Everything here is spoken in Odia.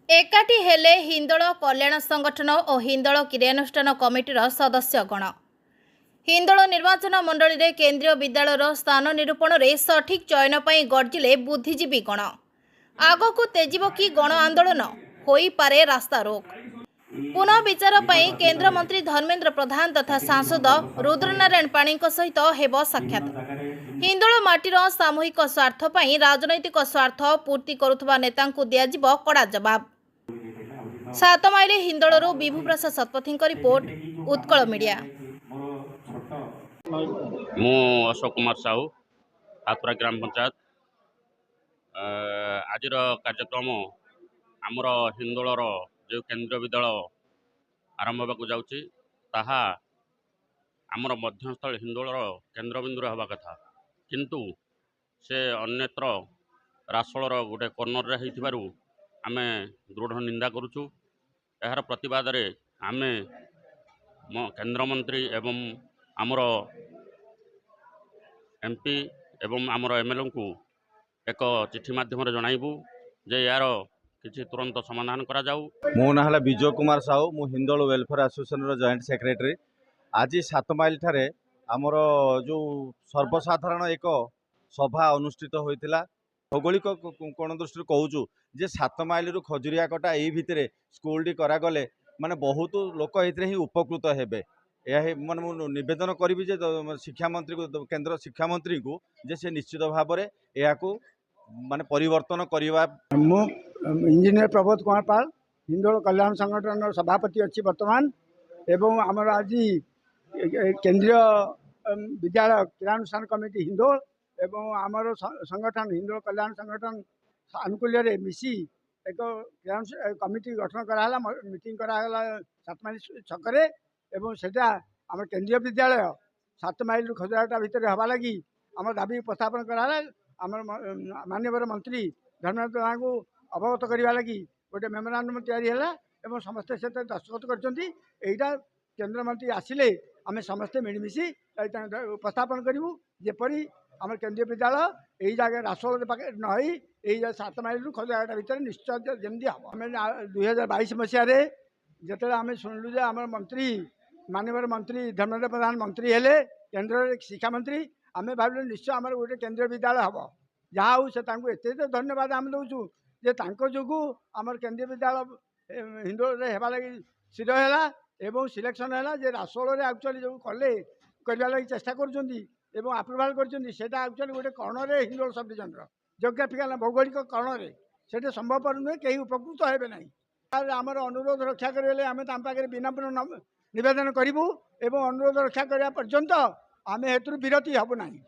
ଏକାଠି ହେଲେ ହିନ୍ଦୋଳ କଲ୍ୟାଣ ସଂଗଠନ ଓ ହିନ୍ଦୋଳ କ୍ରିୟାନୁଷ୍ଠାନ କମିଟିର ସଦସ୍ୟଗଣ। ହିନ୍ଦୋଳ ନିର୍ବାଚନ ମଣ୍ଡଳୀରେ କେନ୍ଦ୍ରୀୟ ବିଦ୍ୟାଳୟର ସ୍ଥାନ ନିରୂପଣରେ ସଠିକ୍ ଚୟନ ପାଇଁ ଗର୍ଜିଲେ ବୁଦ୍ଧିଜୀବୀଗଣ। ଆଗକୁ ତେଜିବ କି ଗଣ ଆନ୍ଦୋଳନ? ହୋଇପାରେ ରାସ୍ତାରୋକ। ପୁନଃ ବିଚାର ପାଇଁ କେନ୍ଦ୍ରମନ୍ତ୍ରୀ ଧର୍ମେନ୍ଦ୍ର ପ୍ରଧାନ ତଥା ସାଂସଦ ରୁଦ୍ରନାରାୟଣ ପାଣିଙ୍କ ସହିତ ହେବ ସାକ୍ଷାତ। ହିନ୍ଦୋଳ ମାଟିର ସାମୂହିକ ସ୍ୱାର୍ଥ ପାଇଁ ରାଜନୈତିକ ସ୍ୱାର୍ଥ ପୂର୍ତ୍ତି କରୁଥିବା ନେତାଙ୍କୁ ଦିଆଯିବ କଡ଼ା ଜବାବ। 7 ମାଇଲ ହିନ୍ଦୋଳରୁ ବିଭୁପ୍ରସାଦ ଶତପଥୀଙ୍କ ରିପୋର୍ଟ, ଉତ୍କଳ ମିଡ଼ିଆ। ମୁଁ ଅଶୋକ କୁମାର ସାହୁ, ହାତୁରା ଗ୍ରାମ ପଞ୍ଚାୟତ। ଆଜିର କାର୍ଯ୍ୟକ୍ରମ, ଆମର ହିନ୍ଦୋଳର ଯେଉଁ କେନ୍ଦ୍ରୀୟ ବିଦ୍ୟାଳୟ ଆରମ୍ଭ ହେବାକୁ ଯାଉଛି, ତାହା ଆମର ମଧ୍ୟସ୍ଥଳୀ ହିନ୍ଦୋଳର କେନ୍ଦ୍ରବିନ୍ଦୁରେ ହେବା କଥା। କିନ୍ତୁ ସେ ଅନ୍ୟତ୍ର ରାସୋଳର ଗୋଟେ କର୍ଣ୍ଣରରେ ହେଇଥିବାରୁ ଆମେ ଦୃଢ଼ ନିନ୍ଦା କରୁଛୁ। ଏହାର ପ୍ରତିବାଦରେ ଆମେ କେନ୍ଦ୍ରମନ୍ତ୍ରୀ ଏବଂ ଆମର ଏମ୍ପି ଏବଂ ଆମର ଏମ୍ଏଲ୍ଏଙ୍କୁ ଏକ ଚିଠି ମାଧ୍ୟମରେ ଜଣାଇବୁ ଯେ ଏହାର କିଛି ତୁରନ୍ତ ସମାଧାନ କରାଯାଉ। ମୋ ନାଁ ହେଲା ବିଜୟ କୁମାର ସାହୁ। ମୁଁ ହିନ୍ଦୋଳ ୱେଲଫେୟାର ଆସୋସିଏସନର ଜଏଣ୍ଟ ସେକ୍ରେଟାରୀ। ଆଜି 7 ମାଇଲ ଠାରେ ଆମର ଯେଉଁ ସର୍ବସାଧାରଣ ଏକ ସଭା ଅନୁଷ୍ଠିତ ହୋଇଥିଲା। ଭୌଗୋଳିକ କୋଣ ଦୃଷ୍ଟିରୁ କହୁଛୁ ଯେ 7 ମାଇଲରୁ ଖଜୁରିଆକଟା ଏଇ ଭିତରେ ସ୍କୁଲଟି କରାଗଲେ ମାନେ ବହୁତ ଲୋକ ଏଥିରେ ହିଁ ଉପକୃତ ହେବେ। ଏହା ହିଁ ମାନେ ମୁଁ ନିବେଦନ କରିବି ଯେ ଶିକ୍ଷାମନ୍ତ୍ରୀକୁ, କେନ୍ଦ୍ର ଶିକ୍ଷାମନ୍ତ୍ରୀଙ୍କୁ ଯେ ସେ ନିଶ୍ଚିତ ଭାବରେ ଏହାକୁ ମାନେ ପରିବର୍ତ୍ତନ କରିବା। ମୁଁ ଇଞ୍ଜିନିୟର ପ୍ରବୋଧ କୁମାର ପାଳ, ହିନ୍ଦୋଳ କଲ୍ୟାଣ ସଂଗଠନର ସଭାପତି ଅଛି ବର୍ତ୍ତମାନ। ଏବଂ ଆମର ଆଜି କେନ୍ଦ୍ରୀୟ ବିଦ୍ୟାଳୟ କ୍ରିୟାନୁଷ୍ଠାନ କମିଟି ହିନ୍ଦୋଳ ଏବଂ ଆମର ସଂଗଠନ ହିନ୍ଦୋଳ କଲ୍ୟାଣ ସଂଗଠନ ଆନୁକୂଲ୍ୟରେ ମିଶି ଏକ କମିଟି ଗଠନ କରାହେଲା। ମିଟିଂ କରାଗଲା 7 ମାଇଲ ଛକରେ ଏବଂ ସେଇଟା ଆମର କେନ୍ଦ୍ରୀୟ ବିଦ୍ୟାଳୟ 7 ମାଇଲରୁ ଖଜୁରାଟା ଭିତରେ ହେବା ଲାଗି ଆମର ଦାବି ଉପସ୍ଥାପନ କରାହେଲା। ଆମର ମାନ୍ୟବର ମନ୍ତ୍ରୀ ଧର୍ମେନ୍ଦ୍ର ପ୍ରଧାନଙ୍କୁ ଅବଗତ କରିବା ଲାଗି ଗୋଟେ ମେମୋରାଣ୍ଡମ୍ ତିଆରି ହେଲା ଏବଂ ସମସ୍ତେ ସେଥିରେ ଦସ୍ତଖତ କରିଛନ୍ତି। ଏଇଟା କେନ୍ଦ୍ରମନ୍ତ୍ରୀ ଆସିଲେ ଆମେ ସମସ୍ତେ ମିଳିମିଶି ତାଙ୍କୁ ଉପସ୍ଥାପନ କରିବୁ, ଯେପରି ଆମର କେନ୍ଦ୍ରୀୟ ବିଦ୍ୟାଳୟ ଏଇ ଜାଗାରେ ରାସୋଳ ପାଖରେ ନ ହେଇ ଏଇ 7 ମାଇଲରୁ ଖଜୁରାଟା ଭିତରେ ନିଶ୍ଚୟ ଯେମିତି ହେବ। ଆମେ 2022 ମସିହାରେ ଯେତେବେଳେ ଆମେ ଶୁଣିଲୁ ଯେ ଆମର ମନ୍ତ୍ରୀ, ମାନ୍ୟବର ମନ୍ତ୍ରୀ ଧର୍ମେନ୍ଦ୍ର ପ୍ରଧାନ ମନ୍ତ୍ରୀ ହେଲେ, କେନ୍ଦ୍ରରେ ଶିକ୍ଷାମନ୍ତ୍ରୀ, ଆମେ ଭାବିଲୁ ନିଶ୍ଚୟ ଆମର ଗୋଟେ କେନ୍ଦ୍ରୀୟ ବିଦ୍ୟାଳୟ ହେବ। ଯାହା ହଉ, ସେ ତାଙ୍କୁ ଏତେ ଏତେ ଧନ୍ୟବାଦ ଆମେ ଦେଉଛୁ ଯେ ତାଙ୍କ ଯୋଗୁଁ ଆମର କେନ୍ଦ୍ରୀୟ ବିଦ୍ୟାଳୟ ହିନ୍ଦୋଳରେ ହେବା ଲାଗି ସ୍ଥିର ହେଲା ଏବଂ ସିଲେକ୍ସନ୍ ହେଲା। ଯେ ରାସୋଳରେ ଆକ୍ଚୁଆଲି ଯେଉଁ କଲେ, କରିବା ଲାଗି ଚେଷ୍ଟା କରୁଛନ୍ତି ଏବଂ ଆପ୍ରୁଭାଲ୍ କରିଛନ୍ତି, ସେଇଟା ଆକ୍ଚୁଆଲି ଗୋଟେ କଣରେ, ହିନ୍ଦୋଳ ସବ୍ ଡିଭିଜନର ଜିଓଗ୍ରାଫିକାଲ ଭୌଗୋଳିକ କଣରେ ସେଇଟା ସମ୍ଭବପର ନୁହେଁ। କେହି ଉପକୃତ ହେବେ ନାହିଁ। ତାହେଲେ ଆମର ଅନୁରୋଧ ରକ୍ଷା କରିଗଲେ ଆମେ ତାଙ୍କ ପାଖରେ ବିନମ୍ର ନିବେଦନ କରିବୁ ଏବଂ ଅନୁରୋଧ ରକ୍ଷା କରିବା ପର୍ଯ୍ୟନ୍ତ ଆମେ ଏଥିରୁ ବିରତି ହେବୁ ନାହିଁ।